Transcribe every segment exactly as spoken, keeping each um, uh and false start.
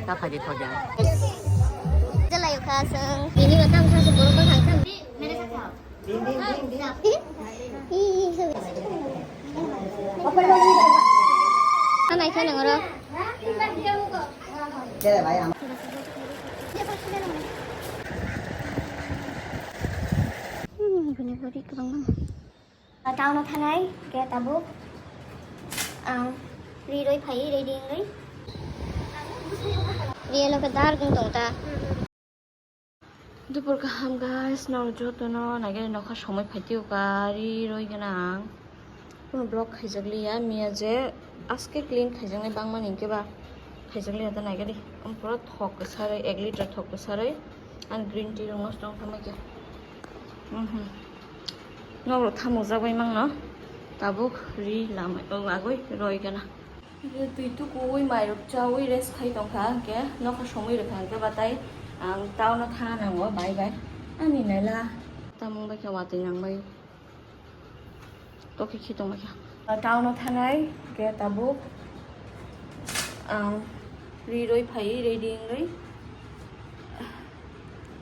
Ka phaidi thoja. Jalai kha sung. Ini batang kha sung borok kha kha. Anai kha nang oro. Hmm, bini body kwbangma. Town o thanai, khe tabuk ang ri roi phai, ready wngwi. Ri elo khe dar gung tong ta. Dupur kaham guys, nang joto no nagari nokha somoi phai tio ka ri roi gana ang. Kuno vlog khaijak liya, miya je aske clean khaijaknai bangmani hinkhe ba khaijak liya ta nagari. Ang pura thok kwsarwi, ek liter thok kwsarwi ang green tea rok nosto wng tongma khe. Mhm. Nok rok thamuk jak bai mangno tabuk ri lamai o agoi roi gana. Twi tukuwi mairok chawi rest khai tongkha, hwnkhe nokha somwi rwkha, hwnkhe batai ang town o thana nango bai bai. Ani naila tamung bai khe watwi nangbai. Tokhe khi tongbai kha. Town o thanai hwnkhe tabuk ang ri roi phai ready wngwi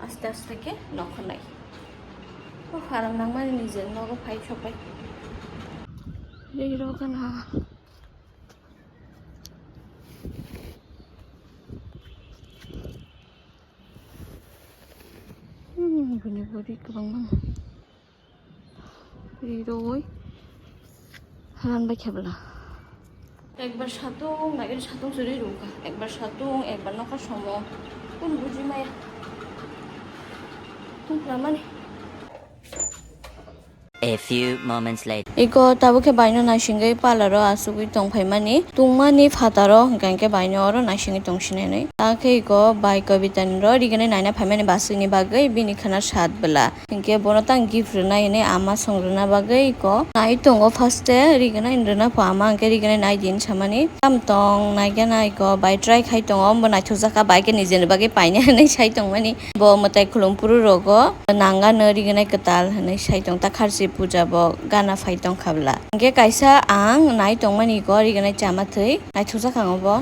aste aste khe nokha nai. Oh, aram nangmani nije nogo phai sokbai. Ri rok gana. Hmm, bini body kwbangma. Ri roi. Haran bai khe bwla. Ekbar satung, nagari satung se ri rwkha. Ekbar satung, ekbar nokha somo. Kun buji maya. Tung klamani. A few moments later. Iko tabuk khe baino naisingwi parlour o asugwi tongphaimani, tungmani phataro hwnkhe hwnkhe baino oro naisingwi tongsinani. Takhe iko bai Kobitani ro rigini naina phaimani baswkni bagwi bini khana sat bwla. Hinkhe bono tang gift rwnai hinwi ama song rwna bagwi iko nai tongo first e rigini rwna pho ama hinkhe rigini nai din samani. Tam tong naikhe naiko bai try khai tongo, ombo naithokjak kha bai khe nijeni bagwi paina hinwi sai tongmani. Bo mwtai khulum phuru rogo nangano riginai kwtal hinwi sai tong ta kharchi puja bo gana phai tong kha bwla. Hinkhe kaisa ang nai tongmani go riginai chama thwi naithokjak ang obo.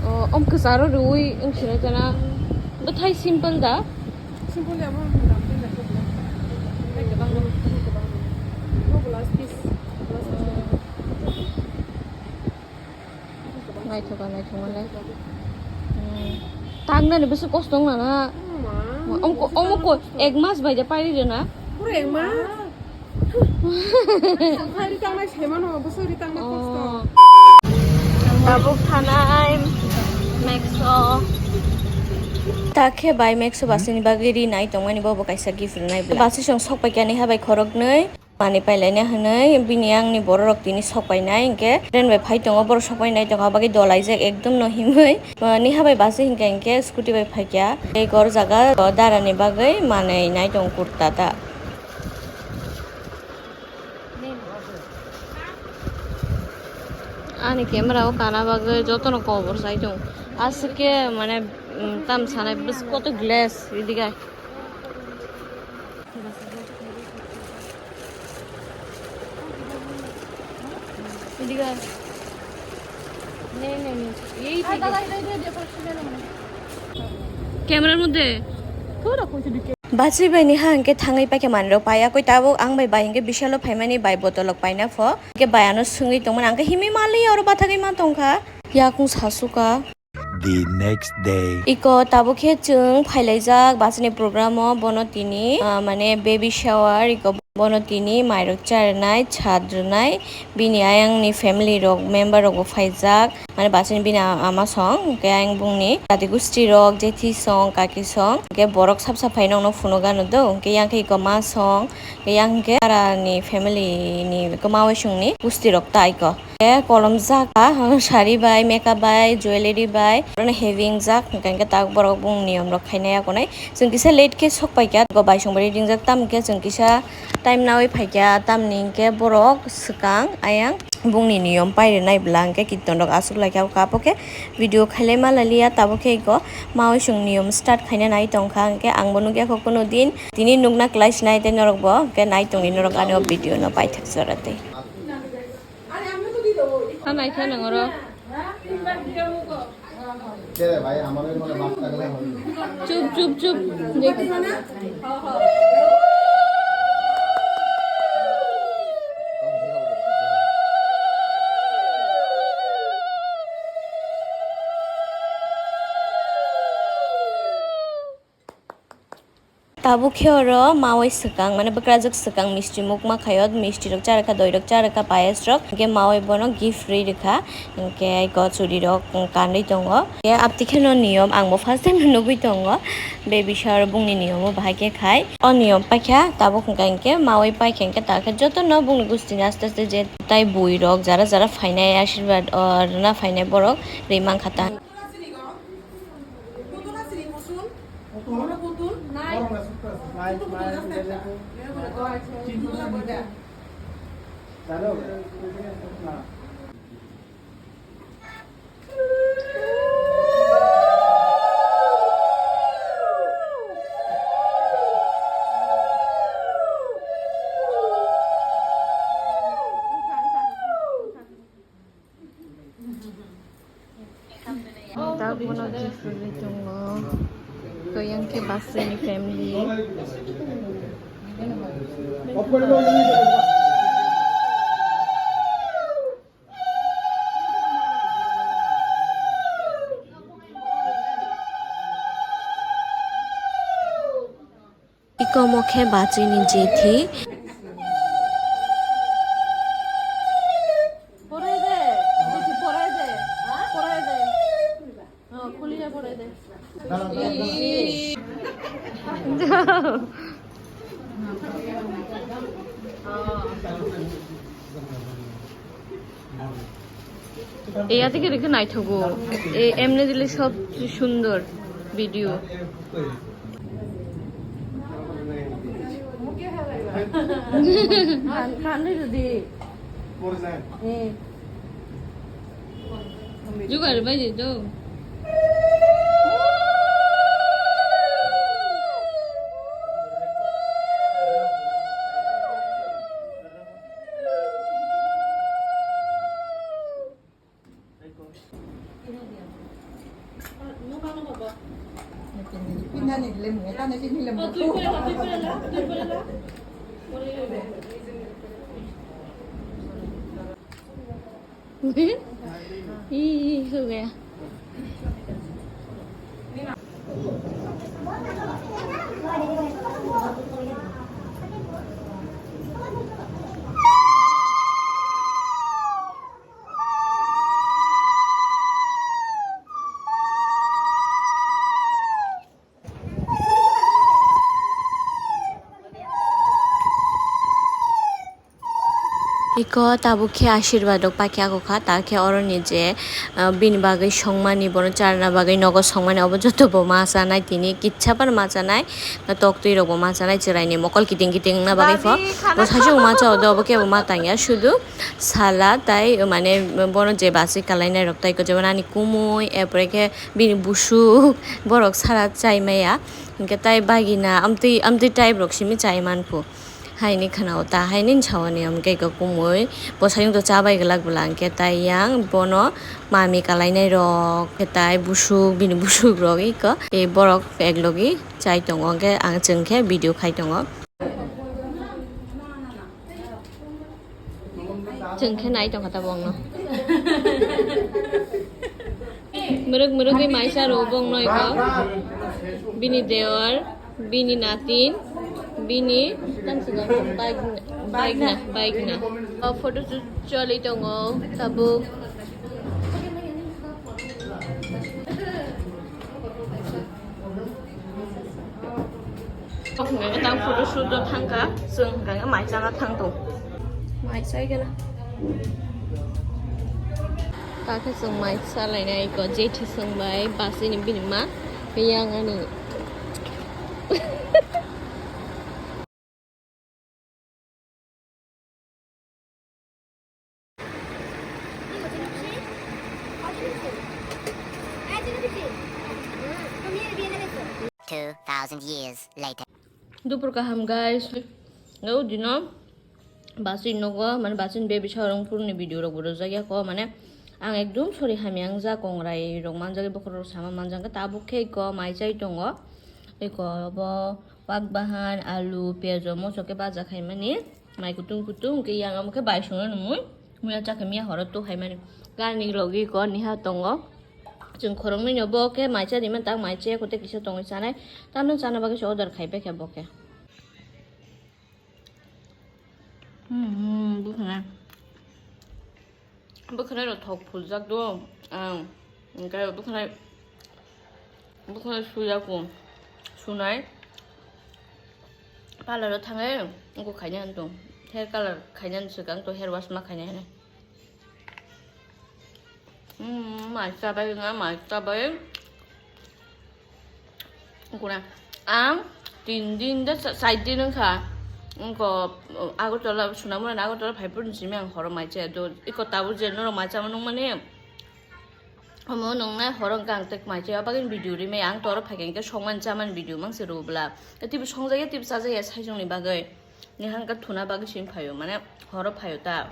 O, om kwcharo rwui wng sinai tana bwthai simple da. Simple ya, bo. Naithoka, naithokmalai. Hmm. Tangnani bwswk kosto wngna na. Omo ko, omo ko, ek mas bai de pairi rena. Pura ek mas? Ri tangnai semano, bwswk ri tangnai kosto. Oh. Tabuk thanai Maxo. Takhe bai Maxo basini bagwi ri nai tongmani bobo kaisa gift rwnai bwla. Basi song sok paikani habai khoroknwi. Mani pailaina hinwi bini angni bororok tini sokpainai hinkhe train bai phai tongo, borok sokpainai tongkha, abagwi dolaijak ekdom no himwi. Niha bai basi hinkhe hinkhe scooty bai phaikha. Tei gor jaga darani bagwi manwi nai tongo kurta ta. Ani camera o kana bagwi jotono kobor sai tongo. Aswk khe mane, mm, tam sanai bwswk koto glass idigai. এদিকে আয়। নে, নে, নে। এই থেকে। ক্যামেরার মধ্যে। Bachwi bai ni ha hwnkhe thangwi paikha manwirok paiya koi tabuk ang bai bai hwnkhe bisalo phaimani bai botolrok paina pho hwnkhe bai ano swngwi tongmani ang khe himwi manliya oro bathagwi ma tongkha yakung sasuka. The next day. Iko tabuk khe chwng phailaijak bachini program o, bono tini, ah, mane baby shower, iko bono tini mairok charwnai, chad rwnai, bini ayang ni family rok, member rok bo phaijak, mane bachini bini ama song, hwnkhe ayang bungni jati gusti rok, jethi song, kaki song, hwnkhe borok sap sap phai nokno phunukgano do, hwnkhe yang khe iko ma song, yang hwnkhe para ni family ni iko ma waisung ni gusti rok ta iko. Tei kolom jak, ah, sari bai, makeup bai, jewellery bai, oro no heavy wngjak, hwnkhe hwnkhe tak borok bumung niyom rok khainai akonai. Chwng kisa late khe sok paikha, go bai song bai ringjak, tamo khe chwng kisa time naui phaikha, tamni hwnkhe borok swkang ayang bumungni niyom pai rwnai bwla, hwnkhe kirton rok aswk laikha, o kha, abo khe video khailai ma laliya, tabuk khe go maui chwng niyom start khaina nai tongkha, hwnkhe ang bo nukya kho kuno din, tini nukna kwlai sinai tei norok bo, hwnkhe nai tongdi norok ani o video no paithak jora tei. Ha naikha nang oro. चुप, चुप, चुप। देखते Tabuk khe oro mawai swkang, mane bwkrajwk swkang misti muk ma khaio, misti rok cha rwkha, doi rok cha rwkha, payas rok, hwnkhe mawai bono gift rwi rwkha, hwnkhe eko churi rok kanwi tongo. Hwnkhe abtwi kheno niyom, ang bo first time nugwi tongo, baby shower bungni niyomo bahai khe khai. O niyom paikha, tabuk hwnkha hinkhe mawai paikha hinkhe takhe jotono bungni gustini aste aste je tai bui rok jara jara phainai ashirbad, o, rwna phainai borok rwi mankha ta. Tabuk bono gift rwgwi tongo. Koi yang khe bus ni family. Iko omo khe bachwi ni jethi. Ei, aji giri khe naithogo. Ei, emni dili sob se sundor video. Khan, khan rw di. Eh. Jugar bai di do. Ih, ih, suka ya. Iko tabuk khe asirwad rok paikha kha, ta khe oroni je, ah, bini bagwi songmani, bono charna bagwi nogo songmani, obo joto bo ma chanai, tini kitsa phano ma chanai, tok twi rok bo ma chanai, chwraini mokol kiting kiting wngna bagwi pho. Bo saisung ma cha, obo khe bo ma tangya, sudu sala tai, mane, bono je bachwi kalainai rok tai, jemon ani kumui, er pore khe bini busuk, borok sara chai maya, hinkhe tai bagina, amtwi, amtwi type rok simi chai man pho. Haini khana o ta haini sawani, amkhe iko kumui bwsai wngto cha bai glak bwla, hinkhe tai yang bono mami kalainai rok, khe tai busuk, bini busuk rok iko, tei borok ek logi chai tongo, hinkhe ang chwng khe video khai tongo. Chwng khe nai tongkha tabuk no. Mwrwk mwrwgwi maisa rw bongno iko. Bini dewar, bini natin, bini tamswkang bagna, bagna, bagna. O photo shoot choli tongo tabuk. Hwnkhe tang photo shoot o thangkha, chwng hwnkhe mai chana thangtong. Mai chai gana. Takhe chwng mai chalainai ko, jethi swngbai, bachwini bini ma, yang ani. Two thousand years later. Dupur kaham, guys. Nw dino bachwini nogo, mane, bachwini baby shower wngphuru ni video rok bo rwjak ya ko, mane, Ang ekdum sori hamya wngjak, kongrai rok manjak, bokhorok rok sama manjak, tabuk khe iko mai chai tongo. Iko bo pak bahan, alu, piyaj, moso khe baja khaimani, mai kutung kutung, hwnkhe yang amo khe bai songno nungmui, muya chakhe miya horo tu khaimani. Gani logi iko niha tongo. Chwng khoroknwi no bo khe mai cha rima tak mai cha kote kisa tongwi chanai. Tamno chana bagwi se order khai paikha bo khe. Hmm, hmm, bwkhwnai. Bwkhwnai rok thok phuljak do. Ang, hwnkhe bwkhwnai, bwkhwnai suya ko. Sunai. Parlour o thangwi, wngko khaina hinwi tong. Hair color khaina hinwi swkang to, hair wash ma khaina hinwi. Hmm, mai chabai wngkha, mai chabai. Kuna, ang tin din da cha-, char din wngkha. Wngko, Agartala, Sonamura ni Agartala phai phuru simi ang horo mai chaya do. Iko tabuk je norok mai chama nungmani. Omo nungnai horo wngkha ang tek mai chaya. Bagwi video rimai ang toro phaikha hwnkhe songmani chamani video mangse rwbwla. Teibo songjak ya, teibo chajak ya, saisongni bagwi. Nihangka thuna bagwi simi phaio, mane horo phaio ta.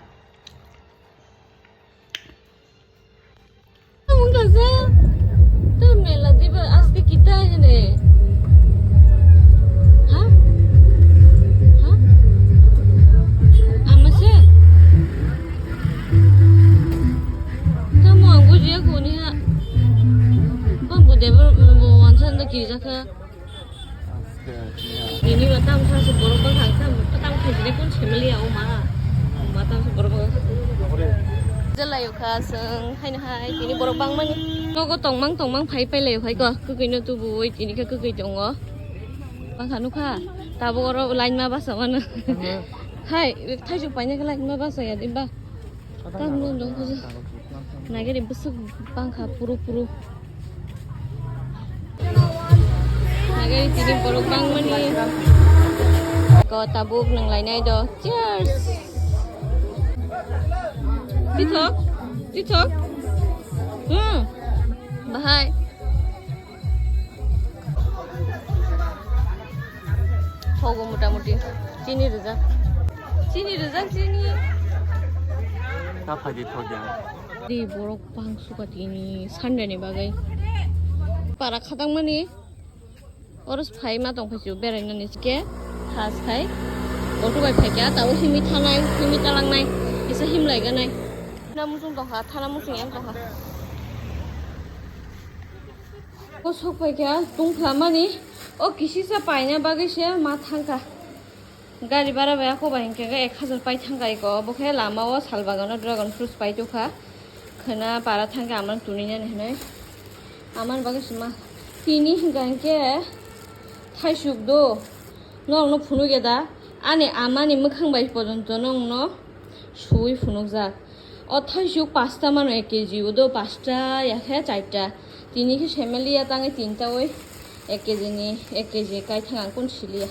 Mungkasa, to mela diba aste kita ini. Ha? Ha? Ama se? Tamo ang bujiya kuni ha. Bang bu debor bu wansan da kiri jaka. Bini ba tam sa se borok bang kha, tam, tam khe jine kun semeli ya, o ma. Ma tam se borok bang kha. Jelayo kha, seng, hai na hai, bini borok bang mani. Nogo tongmang, tongmang, phai pai layo, phai ko, kwkwi no tubu, oi, tini khe kwkwi tongo. Bang kha nukha, tabo oro line ma basa mano. Hai, thaisuk paina khe line ma basa ya, di ba. Tam no dong kuja. Nagari bwswk bangkha puru puru. Nagari tini borok bangmani. Ko tabuk nang lainai do. Cheers. Tithok, tithok. Hmm. Bahai. Thogo mota moti. Chini rijak. Chini rijak, chini. Ta phaidi thok ya. Di borok bang suka tini Sunday ni bagwi. Para khatang mani. Oro phai ma tong phai chu berai nani ke. Khas khai. Auto bai phai kya, ta o himi thanai, himi talangnai. Isa him lai ganai. Thana musung tong kha, thana musung yang tong kha. O sok pai kha, tungphla mani, o kisisa paina bagwi se ma thangkha. Gari bara bai ako bai hinkhe ek hazar pai thangkha iko, obo khe lama o sal bagano dragon fruits pai tokha. Khwna para thangkha amang tunina hinwi. Amani bagwi se ma. Tini hinkha hinkhe thaisuk do. Norokno phunuk ya da? Ani amani mwkhang bai pojonto nongno suwi phunukjak. O thaisuk pasta mano ek kg, udo pasta ya khe charta. Tini khe semeli ya tangwi tinta oi ek kg ni, ek kg kai thang ang kun sili ya.